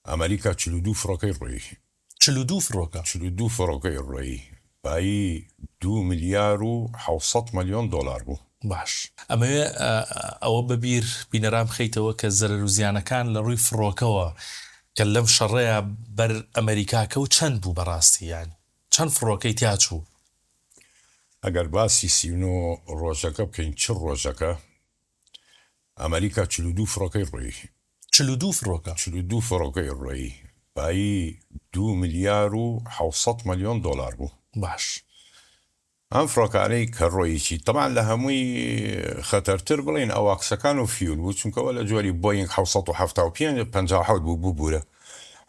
ئەمەریکا 42 فڕۆکەی ڕۆیی. 42 فڕۆکە؟ 42 فڕۆکەی ڕۆیی. بایی دوو ملیار و 700 ملیۆن دۆلار بوو. باش ئەمەوێ ئەوە بە بیر بینەران بخەیتەوە کە زەرەر و زیانەکان لە ڕووی فڕۆکەوە کە لەم شەڕەیا بەر ئەمەریکا کەوت چەند بوو بەڕاستی یانی چەند فڕۆکەی تیا چوو؟ ئەگەر باسی 39 ڕۆژەکە بکەین چ ڕۆژەکە ئەمەریکا 42 فڕۆکەی ڕۆیی. 42 فڕۆکە؟ 42 فڕۆکەی ڕۆیی بایی دوو ملیار و 700 ملیۆن دۆلار بوو. باش. ئەم فڕۆکانەی کە ڕۆیی تەبعەن لە هەمووی خەتەرتر بڵێین ئەواکسەکان و فیول بوو چونکە ئەوە لە جۆری بۆینگ 775 57 بوو ببورە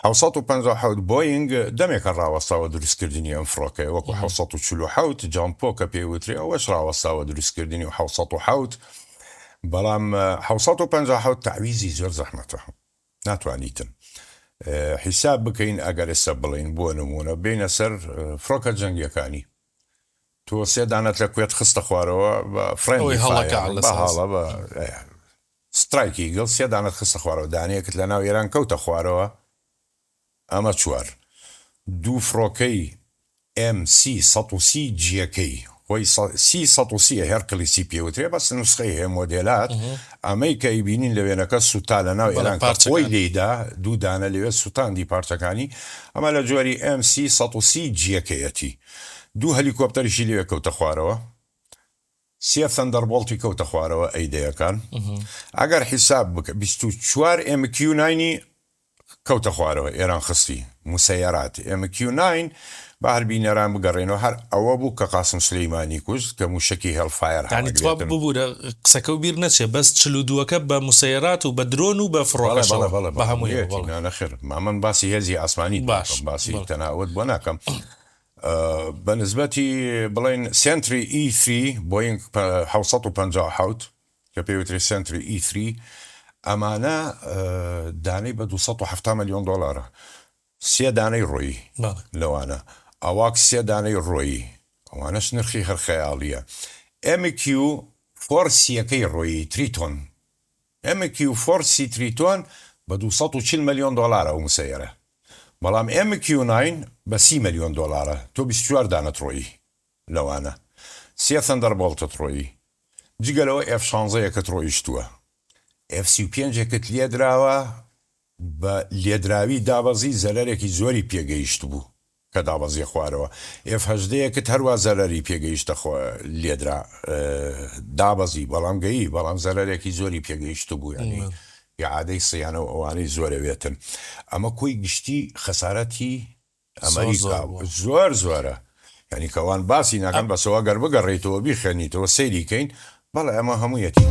757 بۆینگ دەمێکە ڕاوەستاوە دروستکردنی ئەم فڕۆکەیە وەکو 747 جامپۆ کە پێی وترێ ئەوەش ڕاوەستاوە دروستکردنی و 707 بەڵام 757 تەعویزی زۆر زەحمەتە ناتوانیتن حیساب بکەین ئەگەر ئێستا بڵێین بۆ نموونە بێینە سەر فڕۆکە جەنگیەکانی تۆ سێ دانەت لە کوێت خستە خوارەوە بە friendly fire بە هەڵە بە Strike Eagle سێ دانەت خستە خوارەوە دانەیەکت لە ناو ئێران کەوتە خوارەوە ئەمە چوار. دوو فڕۆکەی ئێم سی 130 جیەکەی خۆی سی 130 ە هێرکڵیسی پێ وترێ بەس نوسخەی هەیە مۆدێلات ئەمەی کە ئەیبینین لە وێنەکە سوتا لە ناو ئێران کە خۆی لێی دا دوو دانە لەوێ سوتاندی پارچەکانی ئەمە لە جۆری ئێم سی 130 جیەکەیەتی دوو هەلیکۆپتەریشی لەوێ کەوتە خوارەوە سێ Thunderbolt ی کەوتە خوارەوە ئەی دەیەکان ئەگەر حیساب بکە 24 MQ nine ی کەوتە خوارەوە ئێران خستی موسەیەرات MQ nine با هەر بینەران بگەڕێنەوە هەر ئەوە بوو کە قاسم سولەیمانی کوشت کە موشەکی Hellfire یانی تخوا هەڵەگرێتن. ببورە قسەکەو بیر نەچێ بەس 42 ەکە بە موسەیەرات و بە درۆن و بە بەڵێ بەڵێ فڕۆکەشەوە بەڵێ بە بەڵێ هەموویەوە هەموویەتی بەڵێ. نا نەخێر ما من باسی هێزی ئاسمانیت بۆ باش ئەکەم باسی بەڵێ. تەنها ئەوەت بۆ ناکەم بە نسبەتی بڵێین Sentry E three بۆینگ 757 کە پێی وترێ Sentry E three ئەمانە دانەی بە 270 ملیۆن دۆلارە سێ دانەی ڕۆیی لەوانە ئەواک سێ دانەی ڕۆیی ئەوانەش نرخی هەر خەیاڵیە MQ four C یەکەی ڕۆیی Triton MQ four C Triton بە 240 ملیۆن دۆلارە ئەو مسەیەرە بەڵام MQ nine بە 30 ملیۆن دۆلارە تۆ 24 دانەت ڕۆیی لەوانە سێ Thunderbolt ت ڕۆیی جگە لەوە ئێف شانزەیەکت ڕۆیشتووە ئێف 35 ێکت لێدراوە بە لێدراوی دابەزی زەرەرێکی زۆری پێگەیشتبوو کە دابەزیە خوارەوە ئێف هەژدەیەکت هەروا زەرەری پێگەیشتە لێدرا دابەزی بەڵام گەیی بەڵام زەرەرێکی زۆری پێگەیشتبوو یانی ئیعادەی سیانە و ئەوانەی زۆرەوێتن ئەمە کۆی گشتی خەسارەتی ئەمەریکا زۆر زۆرە یانی کە ئەوان باسی ناکەن بەس ئەوە گەر بگەڕێیتەوە بیخوێنیتەوە سەیری کەین بەڵێ ئەمە هەموویەتی.